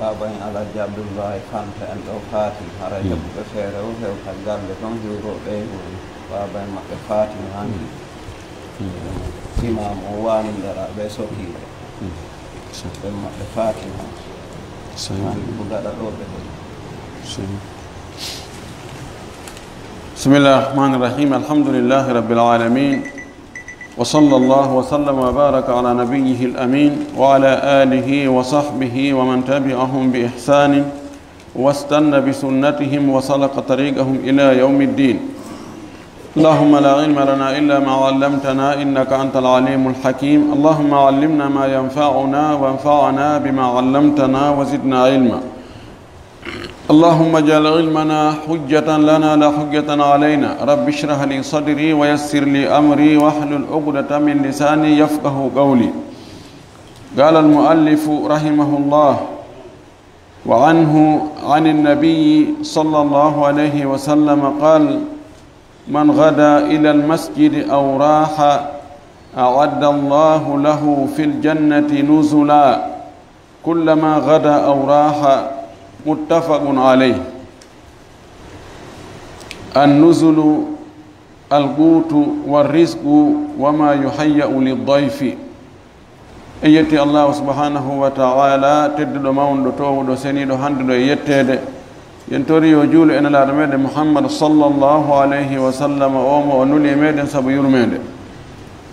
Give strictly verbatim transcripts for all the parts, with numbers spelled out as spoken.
Baaba en Alhaji Abdullahi Fanta en ɗo faati, haray heɓuɓe feere o hewta galle ton hiwrooɓe e huri. Baaba en maɓɓe faati no hanki. Imam o waani ndara ɓe sokiiɓe. Ɓe maɓɓe faati no. Hanki ko gaɗa ɗo ɓe ɗo. بسم الله الرحمن الرحيم. الحمد لله رب العالمين. وصلى الله وسلم وبارك على نبيه الأمين وعلى آله وصحبه ومن تبعهم بإحسان واستن بسنتهم وسلك طريقهم إلى يوم الدين. اللهم لا علم لنا إلا ما علمتنا إنك أنت العليم الحكيم. اللهم علمنا ما ينفعنا وانفعنا بما علمتنا وزدنا علما. اللهم اجعل علمنا حجة لنا لا حجة علينا. رب اشرح لي صدري ويسر لي أمري واحلل عقدة من لساني يفقه قولي. قال المؤلف رحمه الله: وعنه عن النبي صلى الله عليه وسلم قال: من غدا إلى المسجد أو راح أعد الله له في الجنة نزلا كلما غدا أو راح. متفق عليه. النزل القوت والرزق وما يهيأ للضيف. En yetti Allahu subhanahu wa ta'ala, tedduɗo mawnuɗo, toowuɗo, seniiɗo, handuɗo e yetteede. Yen tori yo juulu e Nelaaɗo meɗen Muhammad sallallahu alayhi wa sallam, o mo o nuli e meɗen sabu yurmeende.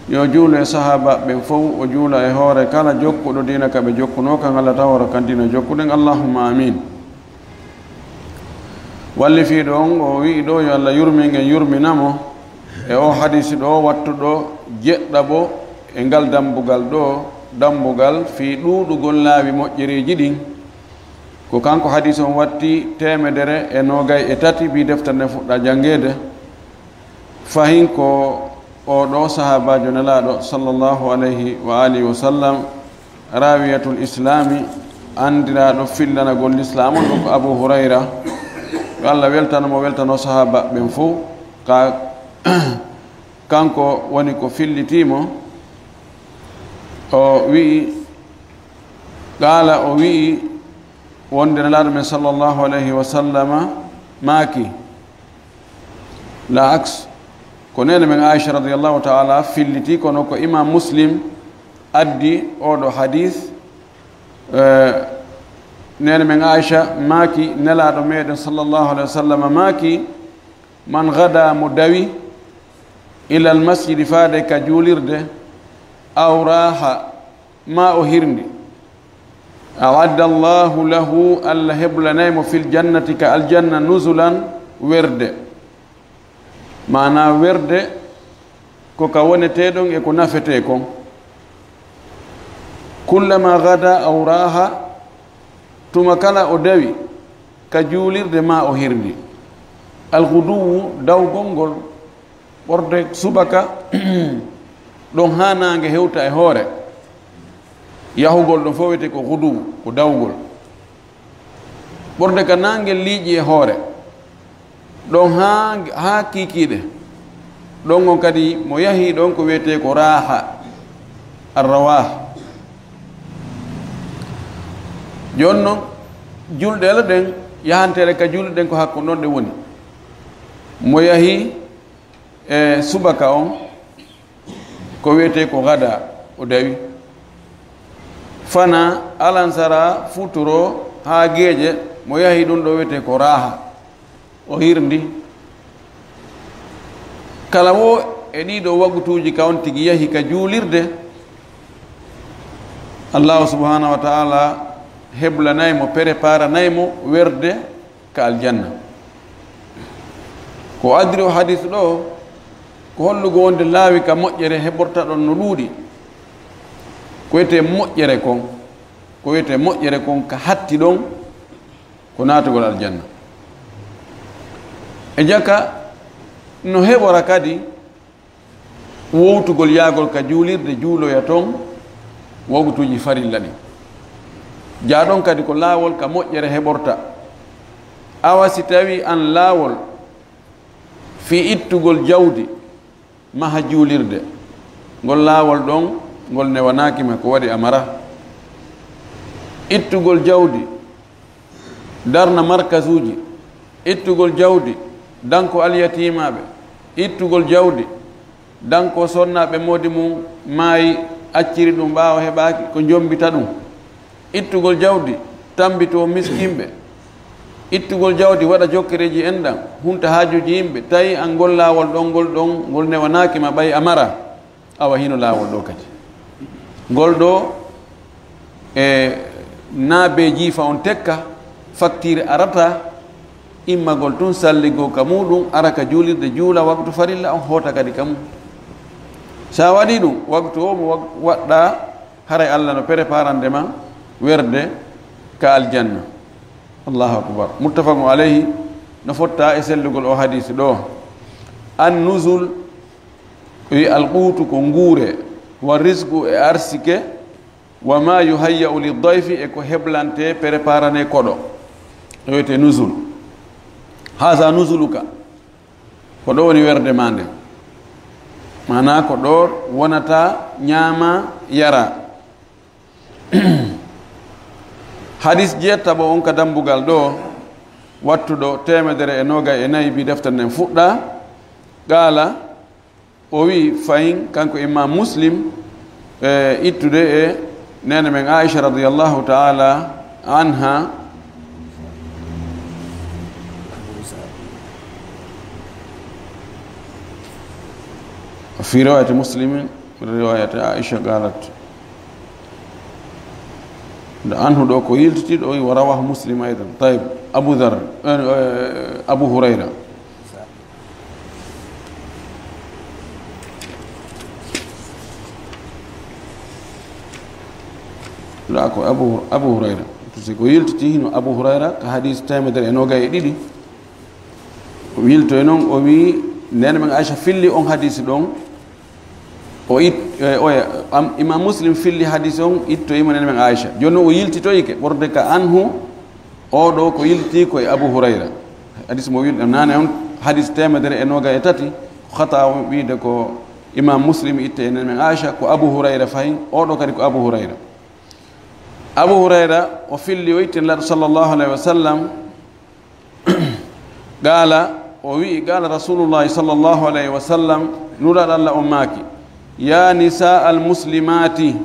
Yo juulu e sahaabaaɓe ɓen fow, o juula e hoore kala jokkuɗo diina ka ɓe jokkunoo kan, Alla taworo kan diina jokkuɗen. Allahumma amin. Wallifiiɗo on o wi'i ɗo, yo Alla yurmin en, yurmina mo, e o hadiisi ɗo, wattuɗo jeɗɗaɓo e ngal dambugal ɗo, dambugal fii ɗuuɗugol laawi moƴƴereeji ɗin. Ko kanko hadiisi on watti teemedere e noogay e tati, bii deftere nden fuɗɗa janngeede. Fahin ko oo ɗoo sahaabaajo Nelaaɗo sallallahu alayhi wa alihi wa sallam, raawiyatul islaami, anndiraaɗo fillanagol lislaam on, ɗum ko Abu Hurayra. Yo Alla weltano mo, weltano sahaabaaɓe ɓen fow. Ka, kanko woni ko fillitii mo. O wi'i, qaala, o wi'i, wonde Nelaaɗo men sallallahu alayhi wa sallama maaki, la aks, ko neene men Aisha radiyallahu ta'ala filliti, kono ko Imam Muslim addi oo ɗoo hadis. Eh, neene men Aisha maaki, Nelaaɗo meɗen sallallahu alayhi wa sallam maaki: "Man gada", mo dawi, "ilal masjidi", faade ka juulirde, "aw raaha", ma o hirndi, "a'adda Allahu lahu", Allah heblanay mo, "fil jannati", ka aljanna, "nuzulan", werde. Maanaa werde ko ka wonetee ɗon e ko nafetee kon. "Kullama gada aw raaha", tuma kala o dawi ka juulirde ma o hirndi. Al-ghuduwu, dawgol ngol, ɓorde subaka ɗon haa naange hewta e hoore. Yahugol ɗon fof wiyetee ko ghuduwu, ko dawgol. Ɓurde ka naange liiƴi e hoore, ɗon haa, haa kiikiiɗe. Ɗon on kadi mo yahii ɗon ko wiyetee ko raaha, arrawah. Jooni non, julɗe ala ɗen, yahanteeɗe ka julɗe ɗen ko hakkunde ɗon ɗe woni. Mo yahii e subaka on, ko wiyetee ko gada, o dawi. Fana, alansara, futuro, haa geeƴe, mo yahi ɗum ɗo wiyetee ko raaha, o hirndi. Kala wo e ɗii ɗoo wagutuuji ka on tigi yahi ka juulirde, Allahu subhanahu wa ta'ala heblanay mo, preparanay mo werde ka aljanna. Ko addi o hadis ɗo, ko hollugo wonde laawi ka moƴƴere heɓorta ɗon no ɗuuɗi. Ko wiyetee moƴƴere kon, ko wiyetee moƴƴere kon ka hatti ɗon, ko naatugol aljanna. E jaka no heɓora kadi wowtugol yaagol ka juulirde, juuloya ton wagtuuji farilla ɗin. Jaa ɗon kadi ko laawol ka moƴƴere heɓorta. Awa si tawii an laawol fii ittugol jawdi maha juulirde, ngol laawol ɗon, ngol newanaaki ma, ko waɗi a mara. Ittugol jawdi darna markasuuji, ittugol jawdi danko alyatiimaaɓe, ittugol jawdi danko sonnaaɓe moodi mum maayi, acciri ɗum ɓaawo heɓaaki ko njombita ɗum, ittugol jawdi tammbitoo miskinɓe, ittugol jawdi waɗa jokkereeji enɗam, hunta haajuuji yimɓe, tawi an ngol laawol ɗon, ngol ɗon, ngol newanaaki ma ɓay a mara. Awa hino laawol ɗo kadi. Ngol ɗo e naabe jiifa on tekka, faktiire arata, immagol tun salligoo ka muuɗum, ara ka juulirde juula waktu farilla on, hoota kadi ka mum. Sa waɗi ɗum, waktu o mo wak-, waɗɗa, haray Allah no preparande ma werde ka aljanna. Allahu akbar. Muttafaqun alayhi, no fotta e sellugol o hadisi ɗo. An nuzul, wi alquutu ko nguure, wa rizqu e arsike, wa ma yuhayya'u li dayfi e ko heblante, preparane koɗo. Ɗo wiyete nuzul. Haza nuzuluka. Ko ɗo woni werde ma nden. Maanaa ko ɗo wonata ñaama, yara. Hadis jeettaɓo on ka dambugal ɗo, wattuɗo teemedere e noogay e nayi bi deftere nden fuɗɗa, qaala, o wi fayin, kanko Imam Muslim, e ittude e neene men Aisha radiyallahu ta'ala anha, fi riwayati Muslimin, riwayati Aisha qalat, nde anhu ɗo ko yiltiti ɗo, wa rawahu Muslim aydan. Tayib, Abu Dhar, eh, eh, Abu Hurayra. Ɗa ko Abu, Abu Hurayra. Si ko yiltiti hino Abu Hurayra, ka hadis teemedere e noogay e ɗiɗi. O yiltoy non, o wi, neene men Aisha filli on hadisi ɗon. O it-, e, oya, am, Imam Muslim filli hadis on, ittoyimo neene men Aisha. Jooni o yiltitoyike, ɓorde ka anhu, o ɗo ko yilti ko e Abu Hurayra. Hadis mo wil-, nane on, hadis teemedere e noogay e tati, ko khata o wiide ko Imam Muslim itte e neene men Aisha, ko Abu Hurayra fahin, o ɗo kadi ko Abu Hurayra. Abu Hurayra, o filli o itti Nulaaɗo sallallahu alayhi wa sallam, qaala, o wi'i, qaala Rasulullahi sallallahu alayhi wa sallam, Nulaaɗo Allah on maaki, "Ya nisaa al muslimaati,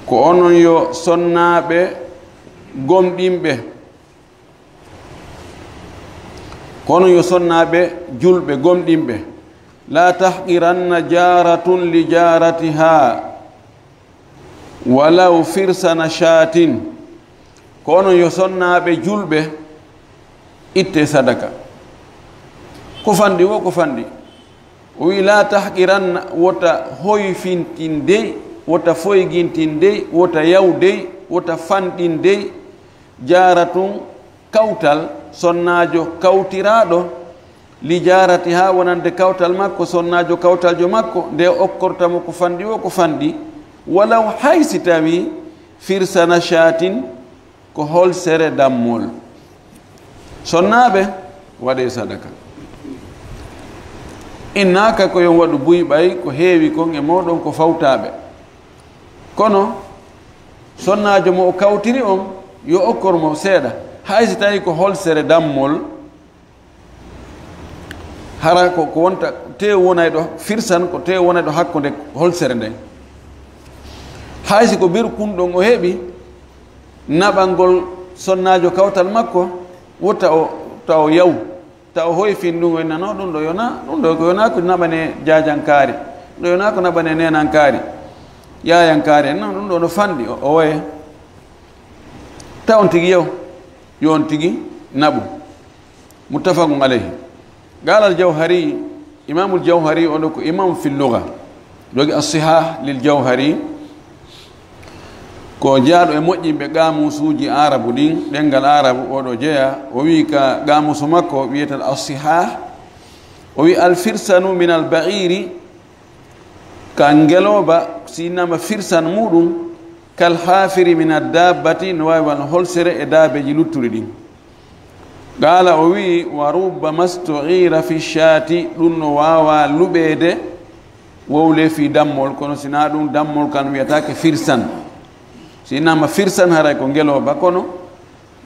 ko onon yo sonnaaɓe gomɗinɓe, ko onon yo sonnaaɓe julɓe gomɗinɓe, la tahqiranna jaaratun li jaaratiha." Walaw firsana shaatin, ko onon yo sonnaaɓe julɓe, itte sadaka. Ko fanɗi wo, ko fanɗi. O wi'i, "La tahqiranna", wota hoyfintin dey, wota foygintin dey, wota yaw dey, wota fanɗin dey, jaaratun, kawtal, sonnaajo kawtiraaɗo, li jaaratiha, wonande kawtal makko, sonnaajo kawtaljo makko, nde okkorta mo ko fanɗi wo, ko fanɗi, walaw hay si tawi firsana shaatin, ko holsere dammol. Sonnaaɓe, waɗee sadaka. Innaaka ko yon waɗu buy ɓay ko heewi kon e mooɗon ko fawtaaɓe. Kono, sonnaajo mo o kawtiri on, yo okkor mo seeɗa. Hay si tawi ko holsere dammol, hara ko, ko wonta tew wonayɗo, firsan ko tew wonayɗo hakkunde holsere nden. Hay si ko beru kun ɗon o heɓi naɓangol sonnaajo kawtal makko, wota o, ta o yaw, ta o hoyfin ɗum, o inna, "No, ɗum ɗo yona, ɗum ɗo ko yona ko naɓane jaajankaari, ɗum ɗo yona ko naɓane neenankaari, yaayankaari en, non, ɗum ɗo no fanɗi," o, o waye. Ta on tigi yaw, yo on tigi naɓu. Muttafaqun alayhi. Qala al-Jawhari, Imam al-Jawhari, on ɗo ko imam fil lugha. Jogi as-Sihah lil Jawhari. Ko jaaɗo e moƴƴinɓe qaamusuuji Aarabu ɗin, ɗemngal Aarabu, o ɗo jeya. O wi'i ka qaamusu makko wi'etel as-Sihah. O wi'i, "Al-firsanu min al-ba'iri", ka ngelooba, si innama firsan muɗum, "kal hafiri min ad-dabbati", no waawi wano holsere e daabeeji luttuɗi ɗin. Qaala, o wi'i, "Wa rubbama stu'ira fi shaati", ɗum no waawa luɓeede wowle fii dammol, kono si naa ɗum dammol kan wiyataake firsan. Si innama firsan haray ko ngelooba, kono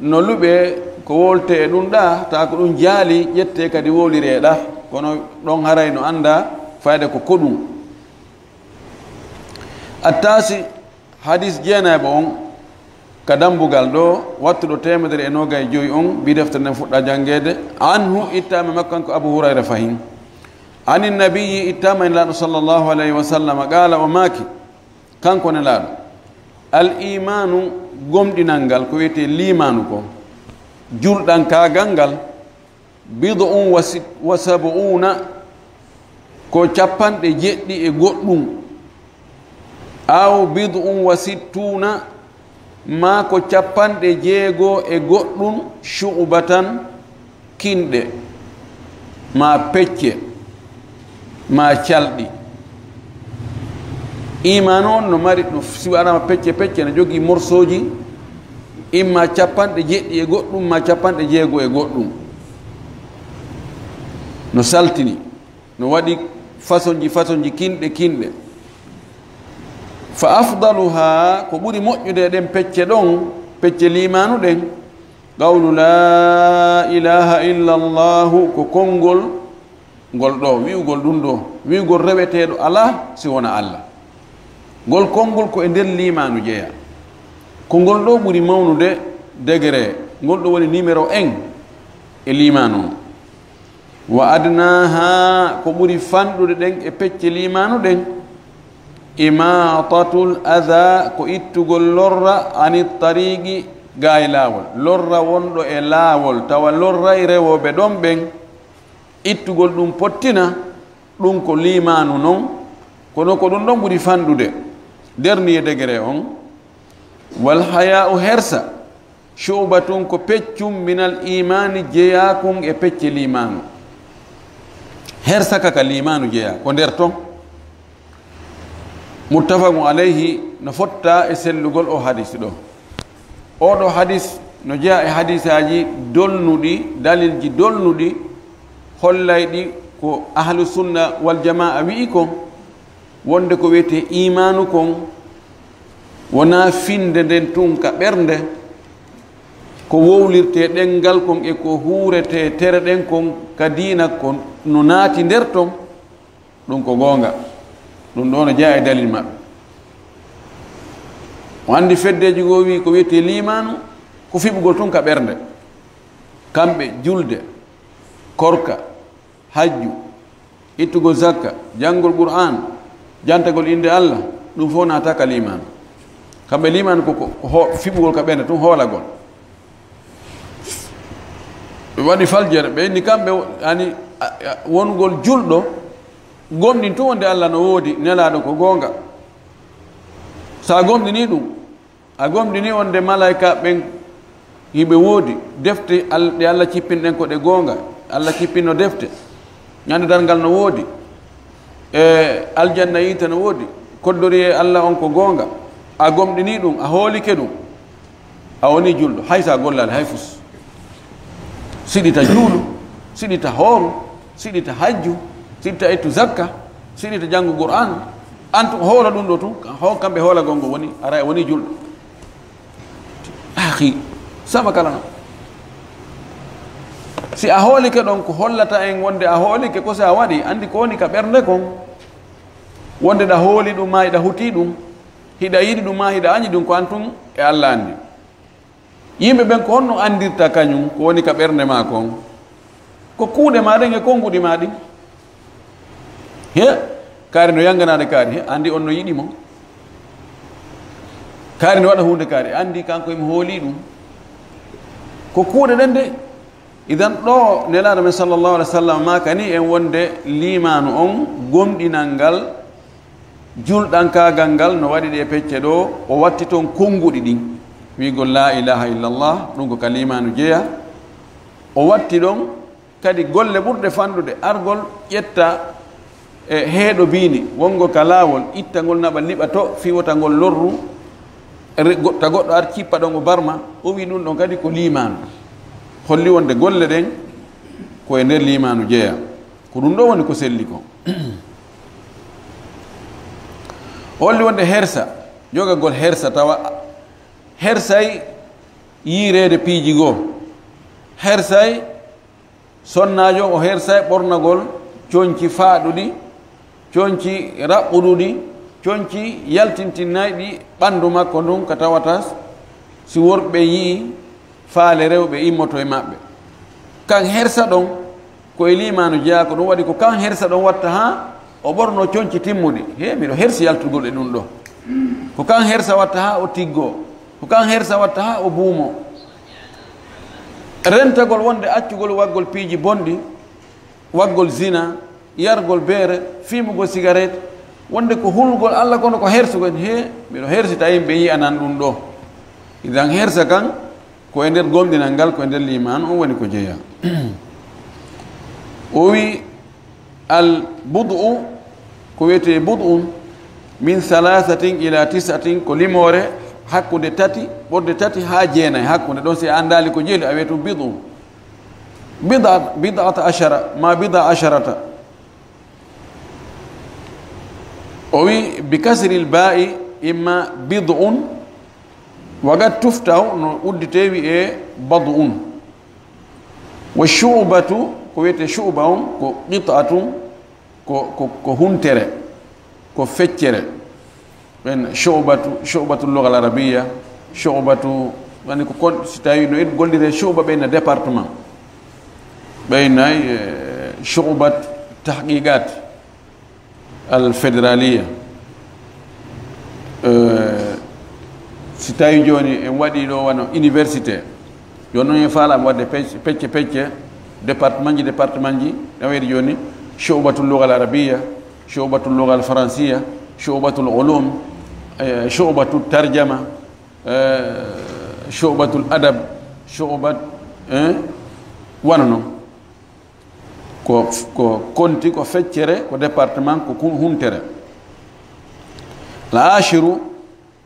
No luɓe ko wowltee e ɗum ɗa, taa ko ɗum jaali ƴettee kadi wowliree ɗa, kono ɗon haray no annda fayda ko ko ɗum. Attaasi, hadis jeenayɓo on ka dambugal ɗo, wattuɗo teemedere e noogay e jowi on, bi deftere nden fuɗɗa janngeede, anhu, ittaama e makko kanko Abu Hurayra fahin. Ani nabiyyi, ittaama e Nelaaɗo sallallahu alayhi wa sallam, qaala, o maaki, kanko Nelaaɗo, al imaanu, gomɗinal ngal, ko wiyetee liimaanu ko, julɗankaagal ngal, bid'un wa sit-, wa sab'una, ko capanɗe jeɗɗi e goɗɗum, aw bid'un wa sittuna, maa ko capanɗe jeego e goɗɗum, shu'batan, kinɗe, maa pecce, maa calɗi. Imaanu on no mari, no, si waɗaama pecce pecce, no jogii morsooji, imma capanɗe jeɗɗi e goɗɗum, maa capanɗe jeego e goɗɗum. No saltini, no waɗi fasonji fasonji, kinɗe kinɗe. Fa afdaluha, ko ɓuri moƴƴude e ɗen pecce ɗon, pecce liimaanu ɗen, qawlu laa ilaaha illa Allaahu, ko konngol ngol ɗoo, wi'ugol ɗum ɗoo, wi'ugol reweteeɗo alaa si wonaa Alla. Ngol konngol ko e nder liimaanu jeyaa. Ko ngol ɗoo ɓuri mawnude degré, ngol ɗoo woni numéro un e liimaanu on. Wa adnaaha, ko ɓuri fanɗude ɗen e pecce liimaanu ɗen, imaatatul adha, ko ittugol lorra, anit tariqi, gaay laawol. Lorra wonɗo e laawol, tawa lorray rewooɓe ɗon ɓen, ittugol ɗum pottina, ɗum ko liimaanu non, kono ko ɗum ɗon ɓuri fanɗude dernier degré on. Wal hayaa'u, hersa, shu'batun, ko peccum, minal imaani, jeyaa kun e pecce liimaanu. Hersa ka, ka liimaanu jeyaa, ko nder ton. Muttafaqun alayhi, no fotta e sellugol o hadis ɗo. Oo ɗoo hadis no jeyaa e hadisaaji dolnuɗi, dalilji dolnuɗi, hollayɗi ko ahlu sunna wal jamaa wi'i kon, wonde ko wiyetee imaanu kon wonaa finnde nden tun ka ɓernde, ko wowlirtee ɗemngal kon e ko huuretee tere ɗen kon ka diina kon no naati nder ton, ɗum ko goonga. Ɗum ɗoo no jeyaa e dalil maɓɓe. O anndi feddeeji goo wi'i ko wiyetee liimaanu, ko fiɓugol tun ka ɓernde. Kamɓe julde, korka, hajju, ittugol zakka, janngol Qur'aan, jantagol innde Alla, ɗum fof naata ka liimaan. Kamɓe liimaan ko, ko, ko ho-, fiɓugol ka ɓernde tun, hoolagol. Ɓe waɗi faljere, ɓe inni kamɓe wo-, ani, a, a, wonugol julɗo, gomɗin tun wonde Alla no woodi, Nelaaɗo ko goonga. Sa gomɗini ɗum, a gomɗini wonde malaa'ika ɓen hiɓe woodi, defte Al-, ɗe Alla cippini ɗen ko ɗe goonga, Alla cippinno defte, ñande darngal no woodi, e aljanna yiite no woodi, koddoriyee Alla on ko goonga, a gomɗini ɗum, a hoolike ɗum, a woni julɗo, hay sa gollaali hay fus. Siɗita juulu, siɗita hooru, siɗita hajju, siɗita ittu zakka, siɗita janngu Qur'aan. An tun hoola ɗum ɗoo tun, ho-, kamɓe hoolagol ngo woni, ara woni julɗo. Akhi, sama kala no. Si a hoolike ɗon, ko hollata en wonde a hoolike, ko si a waɗi, anndi ko woni ka ɓernde kon. Wonde ɗa hooli ɗum, maa hiɗa hutii ɗum, hiɗa yiɗi ɗum, maa hiɗa añi ɗum, ko an tun e Alla anndi. Yimɓe ɓen ko honno anndirta kañum ko woni ka ɓernde maa kon? Ko kuuɗe maa ɗen e konnguɗi maa ɗin. He, kaari no yannganaade kaari, he, anndi on no yiɗi mo. Kaari no waɗa huunde kaari, anndi kanko emo hoolii ɗum. Ko kuuɗe ɗen de. Idan ɗoo Nelaaɗo men sallallahu alaihi wa sallam maakani en wonde liimaanu on, gomɗinal ngal, julɗankaagal ngal no waɗi ɗee pecce ɗoo, o watti toon konnguɗi ɗin. Wi'gol laa ilaaha illallah, ɗum ko ka liimaanu jeyaa. O watti ɗon kadi golle ɓurɗe fanɗude, argol ƴetta e heeɗo biini, wonngol ka laawol, itta ngol naɓa liɓa to, fii wota ngol lorru, re-, go-, ta goɗɗo ar cippa ɗon o barma, o wi'i ɗum ɗon kadi ko liimaanu. Holli wonde golle ɗen ko e nder liimaanu jeyaa. Ko ɗum ɗoo woni ko selli kon. Holli wonde hersa, jogagol hersa tawa hersay yiireede piiji goo. Hersay, sonnaajo o hersay ɓornagol conci faaɗuɗi, conci raɓɓuɗuɗi, conci yaltintinnayɗi ɓanndu makko ndun, ka tawata si worɓe yi'i faale rewɓe immoto e maɓɓe. Kan hersa ɗon, ko e liimaanu jeyaa, ko ɗum waɗi ko kan hersa ɗon watta haa o ɓorno conci timmuɗi. He, miɗo hersi yaltugol e ɗum ɗo. Ko kan hersa watta haa o tiggoo. Ko kan hersa watta haa o buumoo. Rentagol wonde accugol waggol piiji bonɗi, waggol zina, yargol beere, fimugol sigaret, wonde ko hulugol Alla kono ko hersugol. He, miɗo hersita yimɓe yi'anan ɗum ɗo. Idan hersa kan, ko e nder gomɗinal ngal, ko e nder liimaan, on woni ko jeyaa. O wi, al bud'u, ko wiyetee bud'un, min salasatin ila tis'atin, ko limoore hakkunde tati, ɓorde tati haa jeenay, hakkunde ɗon, si a anndaali ko jeeli, a wiyete ɗum bid'un. Bid'a, bid'ata ashara, ma bid'a asharata. O wi, bi kasril baa'i, imma bid'un, wa qad tuftahu, no udditee wi'ee bad'un. Wa shu'batu, ko wiyetee shu'ba on, ko qit'atun, ko, ko, ko huntere, ko feccere. Ɓen shu'batu, shu'batu lugal arabiya, shu'batu, woni ko kon, si tawi no en golliree shu'ba ɓen na département. Ɓen nay, eh, shu'bat tahqiqat al federaliya. Eh, si tawi jooni en waɗi ɗo wano université, jooni noon en faalaama waɗde pec-, pecce pecce, département ji, département ji, no wayde jooni shu'batul lugal arabiya, shu'batul lugal faransiya, shu'batul ulum, eh, shu'batul tarjama, eh, shu'batul adab, shu'bat, eh, wano noon. Ko, ko konti, ko feccere, ko département, ko kun-, huntere. Al ashiru,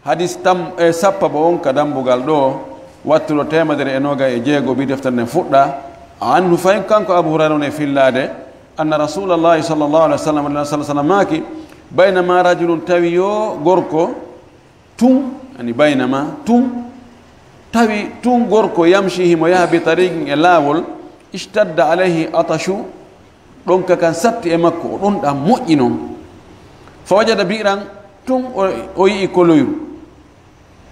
hadis tam-, e sappo bo on ka dambugal ɗo, wattuɗo teemedere e noogay e jeego, bi deftere nden fuɗɗa. Anhu, fayin kanko Abu Hurayra on e fillaade, anna Rasulallahi sallallahu alaihi wasallam, Annabi sallallahu alaihi wasallam maaki, baynama rajulun, tawi yo gorko, tun, ani baynama, tun, tawi tun gorko yamshi himo yaha bi tariqin e laawol, ishtadda alayhi atashu, ɗonka kan satti e makko, o ɗonɗa moƴƴi non. Fa wajada bi'ran, tun o, o yi'i koloyru.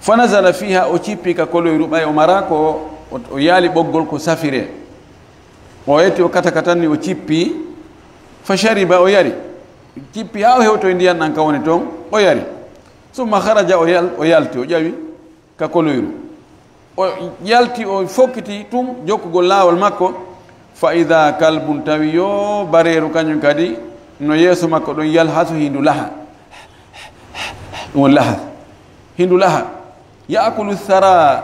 Fa nazala fiha, o cippi ka koloyru, ɓay o mara ko o, o yaali ɓoggol ko safire. O yetti o katakatanni, o cippi, fa shariba, o yari. Cippi haa o hewtoy ndiyan ɗan ka woni ton, o yari. Summa kharaja, o yal-, o yalti, o ƴawi ka koloyru. O yalti, o fokkiti tun jokkugol laawol makko. Fa idha kalbun, tawi yo bareeru kañum kadi no yeeso makko ɗon, yalhasu, hindu laha. Ɗum woni lahas. Hindu laha. Yaakulu thara,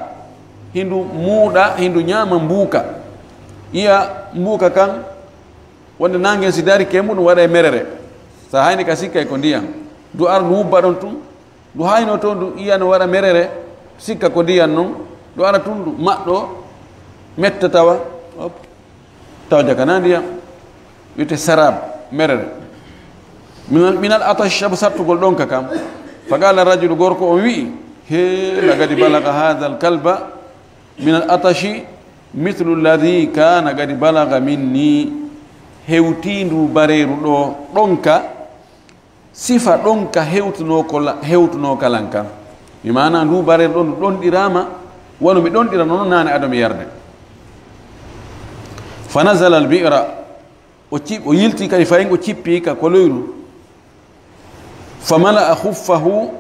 hindu muuɗa, hindu ñaama mbuuka. Iya mbuuka kan, wonde naange si dari ke muɗum waɗa e merere. Sa hayni ka sikkay ko ndiyam. Ndu ara ndu wubba ɗon tun. Ndu hayno to ndu iya no waɗa merere, sikka ko ndiyam non. Ndu ara tun ndu maɗɗo, metta tawa. Hop. Taw jakana ndiyam, wiyete sarab, merere. Minal, minal atash, sabu sattugol ɗonka kam. Fa qala rajulu, gorko on wi'i, he, laqad balaga hadha al kalba minal atashi mithlu alladhi kana qad balaga minni. Hewtindu bareeru ɗo ɗonka, sifa ɗonka hewtunoo ko la-, hewtunoo kalan kan. Mi maana ndu bareeru ɗon ndu ɗonɗiraama, wano mi ɗonɗira noon naane ado mi yarde. Fa nazala al bi'ra, o ci-, o yilti kadi fayin o cippi ka koloyru. Fa mala'a khuffahu,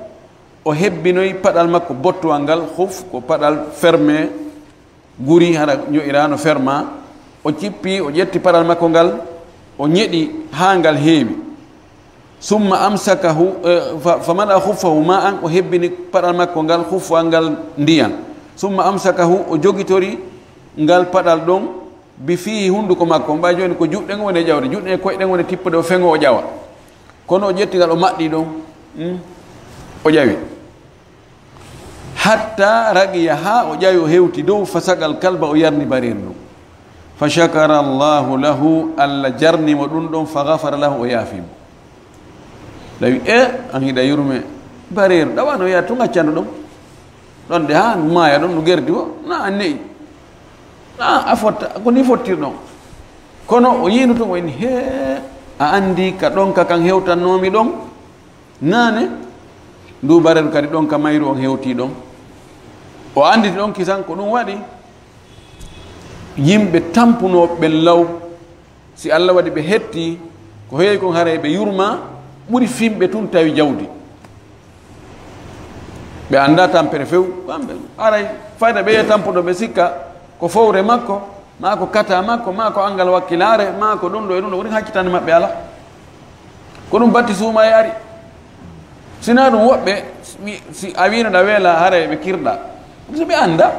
o hebbinoy paɗal makko bottuwal ngal, khuf ko paɗal fermé, guri hara ño'iraano ferma, o cippi, o ƴetti paɗal makko ngal, o ñeɗi haa ngal heewi. Summa amsakahu, eh, fa, fa mala'a khuffahu ma'an, o hebbini paɗal makko ngal, khuffa ngal ndiyan. Summa amsakahu, o jogitori ngal paɗal ɗon, bi fihi, hunduko makko. Mbaa jooni ko juuɗe ɗen woni e ƴawde, juuɗe e koyɗe ɗen woni tippude, o feŋo, o ƴawa. Kono o ƴetti ngal, o maɗɗi ɗon, hmm, o ƴawi. Hatta raqiya, haa o ƴawi, o hewti dow, fa saqal kalba, o yarni bareeru ndun. Fa shakara Allahu lahu, Alla jarni mo ɗum ɗon, fa ghafara lahu, o yaafi mo. Ɗawi, e, an hiɗa yurme bareeru, ɗawa no wi'a tun accandu ɗon. Ɗon de haa maaya ɗon no gerdi o, na a ne'i. Na a fotta, ko ni fottirɗon. Kono o yiino tun o inni, "Hee, a anndi ka ɗonka kan hewtannoomi ɗon? Naane, ndu bareeru kadi ɗonka mayru on hewtii ɗon." O annditi ɗon kisan ko ɗum waɗi. Yimɓe tampunooɓe ɓen law, si Alla waɗi ɓe hetti, ko heewi kon haray ɓe yurma, ɓuri fimɓe tun tawi jawdi. Ɓe anndaa tampere few, kamɓe haray fayda ɓe yi'a tampuɗo ɓe sikka ko fowre makko, maa ko kata makko, maa ko anngal wakkilaare, maa ko ɗum ɗo e ɗum ɗo, woni hakkitande maɓɓe alaa. Ko ɗum batti suumaye ari. Sinaa ɗum woɓɓe, si, si a wiino ɗa weela, haray ɓe kirɗa. Si ɓe anndaa.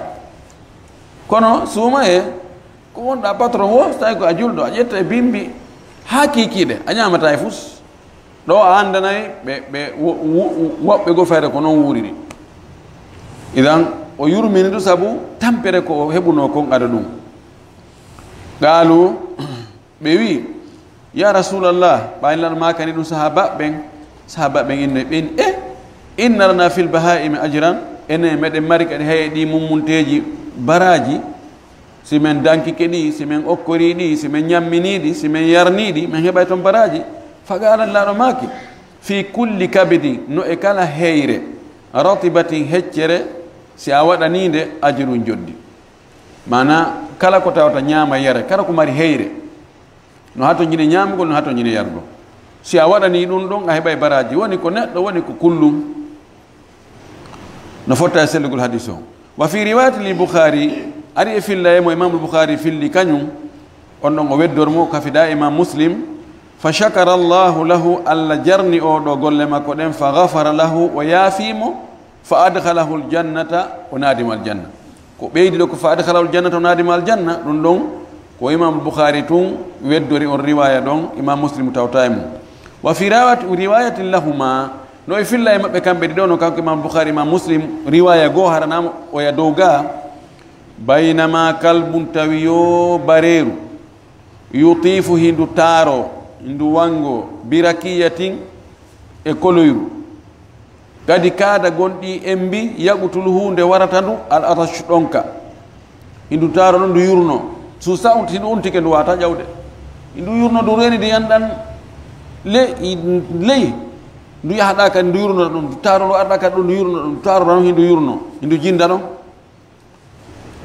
Kono suumaye, ko wonɗa patron wo, so tawi ko a julɗo, a ƴetta e bimbi haa kiikiiɗe, a ñaamata e fus. Ɗo a anndanay ɓe, ɓe wo-, wo-, woɓɓe goo fayde ko noon wuuriri. Idan, o yurmini ɗum sabu tampere ko o heɓunoo kon ada ɗum. Qaalu, ɓe wi'i, "Ya Rasulallah," ɓay Nulaaɗo maakani ɗum sahaabaaɓe ɓen, sahaabaaɓe ɓen innoy ɓen, "E, inna lana fil bahaa'imi ajran, enen meɗen mari kadi hay e ɗi mummunteeji baraaji, si men dankike ɗi, si men okkori ɗi, si men ñammini ɗi, si men yarni ɗi, men heɓay ton baraaji." Fa qaala Nulaaɗo maaki, "Fi kulli kabidin, no e kala heyre, ratibatin heccere, si a waɗanii nde, ajrun joddi." Maanaa, kala ko tawata ñaama yara, kala ko mari heyre, no hatonjine ñaamugol, no hatonjine yargo. Si a waɗanii ɗum ɗon, a heɓay baraaji, woni ko neɗɗo, woni ko kullum. No fotta e sellugol hadis o. Wa fi riwayati lil Bukhari, ari e filla e mo Imam Bukhari filli kañum, on ɗon o weddor mo, kafida Imam Muslim, fa shakara Allahu lahu, Alla jarni o ɗo golle makko ɗen, fa ghafara lahu, o yaafi mo, fa adkhalahu aljannata, o naadi mo aljanna. Ko ɓeydi ɗo ko fa adkhalahu aljannata, o naadi mo aljanna, ɗum ɗon ko Imam Bukhari tun weddori on riwaya ɗon, Imam Muslim tawta e mum. Wa fi riwayati, riwayatin lahuma, no e filla e maɓɓe kamɓe ɗiɗo, no kanko Imam Bukhari, Imam Muslim, riwaya goo haranama oya dow ga, baynama kalbun tawi yo bareeru, yutifu hindu taaro, hindu wango, birakiyatin e koloyru. Kadi kaada gonɗi embi, yaqutul hu nde warata ndu, al atash ɗonka. Hindu taaro ɗon ndu yurno. Su sa unti, hindu untike ndu wata ƴawde. Hindu yurno ndu reni de yanɗan le-, ley. Ndu yahɗa kadi ndu yurno ɗum. Ndu taaro ndu arɗa kadi ɗum ndu yurno ɗum. Ndu taaro ɗon hindu yurno. Hindu jinda ɗon.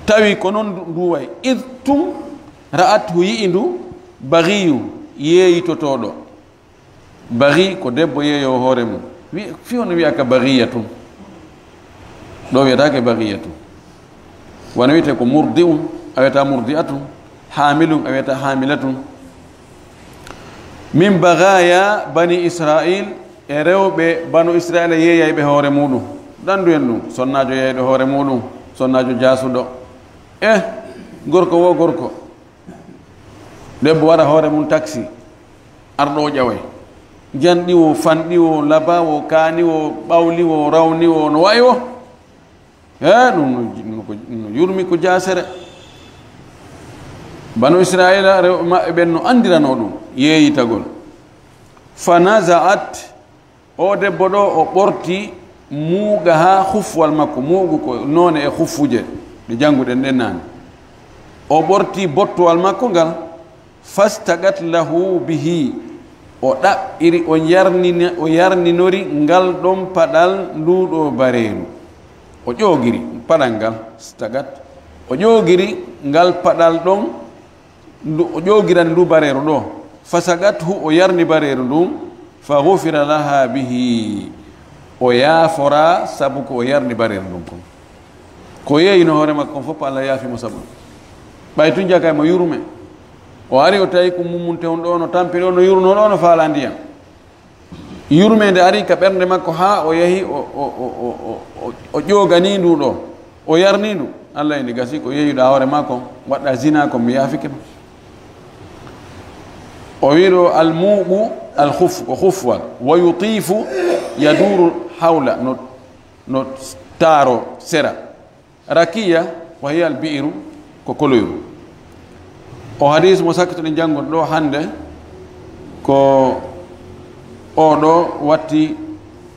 Tawi ko noon ndu, ndu wayi. Id tun ra'athu yi'i ndu bagiyu yeeyitotooɗo. Bagi ko debbo yeeyo hoore mum. Wi-, fi hono wiya ka bagiya tun. Ɗo wiyata ke bagiya tun. Wano wiyete ko murdi'un, a wiyata murdi'atun. Hamilun, a wiyata hamilatun. Min bagaya bani Israil, e rewɓe banu Israila yeeyayɓe hoore muɗum. Dandu en ɗum, sonnaajo yeeyɗo hoore muɗum, sonnaajo jaasuɗo. Eh, gorko wo gorko. Debbo waɗa hoore mum taksi, arɗo o ƴaway. Janɗi wo, fanɗi wo, laba wo, kaani wo, ɓawli wo, rawni wo, no wa'i wo. He, ɗum no, no ko, no yurmi ko jaasere. Banu Israila, rewɓe maɓɓe ɓen no andirano ɗum, yeeyitagol. Fa naza'at, o debbo ɗo, o ɓorti muuga haa hufwal makko, muugu ko noone e hufuje ɗe jannguɗen ɗen naane. O ɓorti bottuwal makko ngal, fastaqat lahu bihi, o ɗaɓɓiri, o yarnina-, o yarninori ngal ɗon paɗal ndu ɗo bareeru. O ƴoogiri paɗal ngal, staqat. O ƴoogiri ngal paɗal ɗon, ndu, o ƴoogirani ndu bareeru ɗo. Fasaqathu, o yarni bareeru ndun, fa ghufira laha bihi. O yaafora sabu ko o yarni bareeru ndun kon. Ko yeeyino hoore makko kon fof, Allah yaafi mo sabu ɗum. Ɓay tun jaka mo yurme. O ari o tawi ko mummunte on ɗo no tampiri, o no yurno ɗo no faala ndiyam. Yurmeende ari ka ɓernde makko haa o yahi o, o, o, o, o, o ƴooganii ndu ɗo. O yarni ndu. Allah ene gasi ko yeeyuɗa hoore makko, waɗɗa zina ko mi yaafike ma. O wi ɗo almuuɓu, alkhuf, ko khufwal. Wa yutifu yaduru hawla, no, no taaro sera. Rakiya, wa hiya al-bi'ru, ko koloyru. O hadis mo sakkitoɗen janngude ɗo hannde, ko o ɗo watti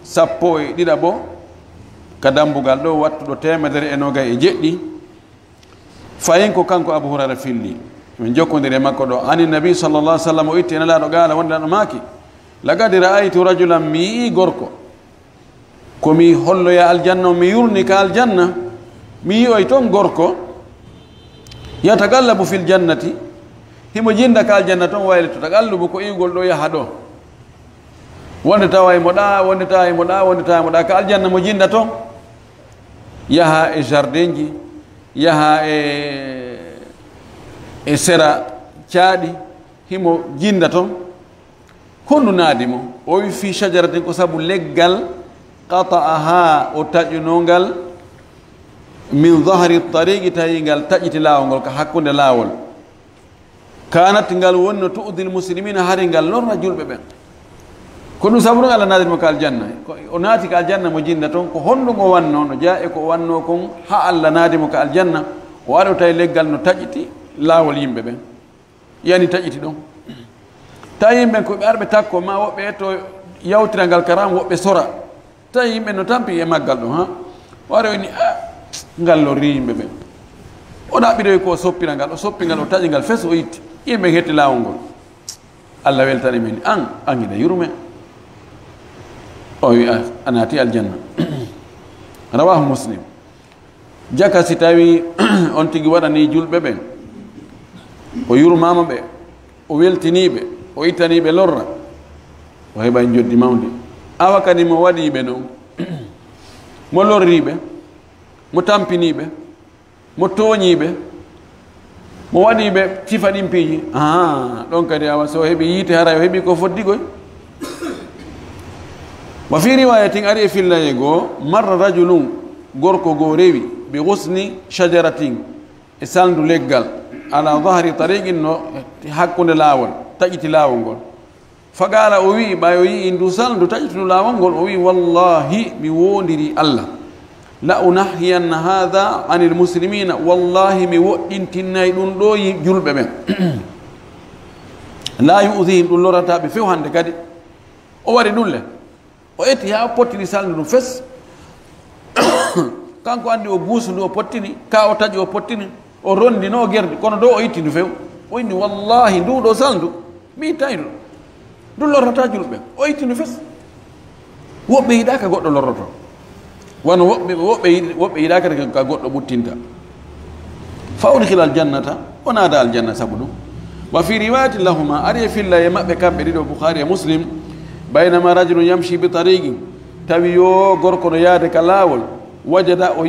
sappo e ɗiɗaɓo, ka dambugal ɗo wattuɗo teemedere e noogay e jeɗɗi. Fayin ko kanko Abu Hurayra filli, min jokkondiri e makko ɗo. Ani nabi sallallahu alaihi wasallam, o itti e Nelaaɗo qaala, wonde Nelaaɗo maaki: "Laqad ra'aytu rajulan", mi yi'i gorko, ko mi holloya aljanna, mi yurni ka aljanna, mi yi'oy ton gorko, "yataqallabu fil jannati", himo jinda ka aljanna ton, wayli to taqallubu ko iwgol ɗo yaha ɗo. Wonde tawa imo ɗa, wonde tawa imo ɗa, wonde tawa imo ɗa, ka aljanna mo jinda ton. Yaha e jardinji, yaha e, e sera caaɗi, himo jinda ton. Honɗum naadi mo? O wi: "Fi shajaratin", ko sabu leggal, "qata'aha", o taƴunoo ngal, "min zahri tariqi", tawi ngal taƴiti laawol ngol ka hakkunde laawol. "Kanat", ngal wonno, "tu'dhil muslimina", hari ngal lorra julɓe ɓen. Ko ɗum sabu ɗum Allah naadi mo ka aljanna. Ko o naati ka aljanna mo jinda ton, ko honɗum o wannoo, no jeyaa e ko o wannoo kon, haa Allah naadi mo ka aljanna, o ari o tawi leggal no taƴiti laawol yimɓe ɓen. Yani taƴiti ɗon. Tawi yimɓe ko ɓe arɓe takko, ma woɓɓe etto yawtira ngal karam, woɓɓe sora. Tawi yimɓe no tampi e maggal ɗon, ha? O ari o inni, "Ah, ngal lorri yimɓe ɓen." O ɗaɓɓiroy ko o soppira ngal, o soppi ngal, o taƴi ngal fes, o itti. Yimɓe hetti laawol ngol. Allah weltani min, an, an ina yurme. O wi, "A, a naati aljanna." Rawahu Muslim. Jaka si tawi on tigi waɗani julɓe ɓen, o yurmaama ɓe, o weltinii ɓe, o ittanii ɓe lorra, o heɓay njoddi mawndi. Awa kadi mo waɗii ɓe non, mo lorrii ɓe, mo tampinii ɓe, mo tooñii ɓe, mo waɗii ɓe sifa ɗin piiji, aa, ɗon kadi awa so o heɓi yiite, haray o heɓi ko foddi koy. Wa fi riwayatin, ari e fillaye goo, marra rajulun, gorko goo rewi, bi ghusni shajaratin, e salndu leggal, ala zahri tariqin, no hakkunde laawol, taƴiti laawol ngol. Fa qaala, o wi'i, ɓay o yi'i ndu salndu taƴitundu laawol ngol, o wi'i, "Wallahi, mi woondiri Allah, la unahhiyanna hadha anil muslimina, wallahi, mi woɗɗintinnay ɗum ɗo yi-, julɓe ɓen." La yu'dhihim, ɗum lorrataa ɓe few hannde kadi. O wari ɗum le. O eti haa o pottini salndu ndun fes. Kanko anndi o guusu ndu o pottini, ka o taƴi o pottini, o rondi no o gerdi, kono dow o itti ndu few. O inni, "Wallahi, ndu ɗo salndu, mi ittay ndu. Ndu lorrata julɓe." O itti ndu fes. Woɓɓe yiɗaaka goɗɗo lorroto. Wano woɓɓe, woɓɓe yiɗi, woɓɓe yiɗaaka ka goɗɗo ɓuttinta. Fa udkhila aljannata, o naada aljanna sabu ɗum. Wa fi riwayatin lahuma, ari e filla e maɓɓe kamɓe ɗiɗo, Bukhari e Muslim, baynama rajulun yamshi bi tariqin, tawi yo gorko no yaade ka laawol, wajada, o,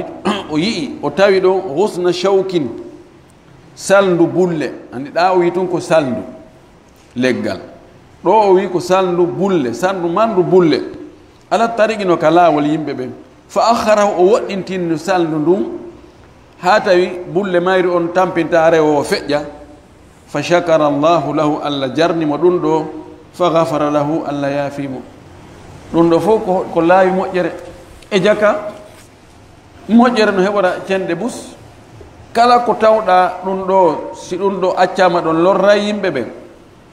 o yi'i, o tawi ɗon ghusna shawkin, salndu bulle, anndi ɗa o wi'i tun ko salndu leggal. Ɗo o wi'i ko salndu bulle, salndu mandu bulle. Ala tariqi no ka laawol yimɓe ɓen. Fa akharahu, o woɗɗintini salndu ndun, haa tawi bulle mayru on tampinta rewo o feƴƴa. Fa shakara Allahu lahu, Allah jarni mo ɗum ɗo. Fa ghafara lahu, Allah yaafi mo. Ɗum ɗo fof ko, ko laawi moƴƴere. E jaka, moƴƴere no heɓora cenɗe bus. Kala ko tawɗa ɗum ɗo, si ɗum ɗo accama ɗon lorray yimɓe ɓen,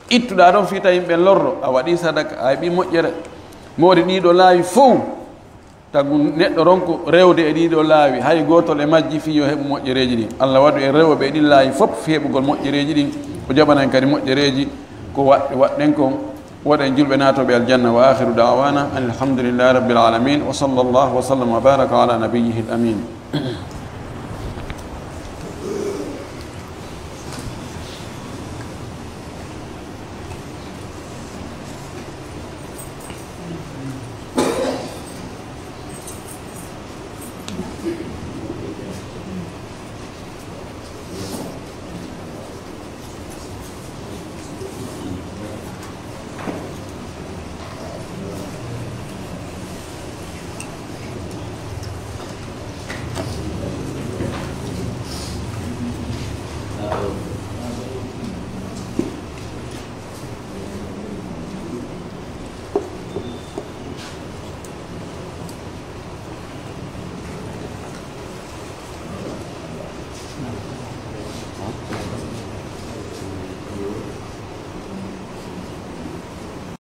ittuɗa ɗon fii tawi yimɓe lorro, a waɗi sadaka, a heɓi moƴƴere. Moori ɗiɗo laawi fow, tagu neɗɗo ronko rewde e ɗiɗo laawi, hay gootol e majji fii yo heɓu moƴƴereeji ɗin. Allah waɗu en rewooɓe e ɗin laawi fof fii heɓugol moƴƴereeji ɗin. O jaɓana en kadi moƴƴereeji ko waɗ-, waɗɗen kon. Waɗa en julɓe naatooɓe aljanna. Wa akhiru da'wana anil hamdulillahi rabbil alamin. Wa sallallahu wa sallam wa baraka ala nabiyyihil amin.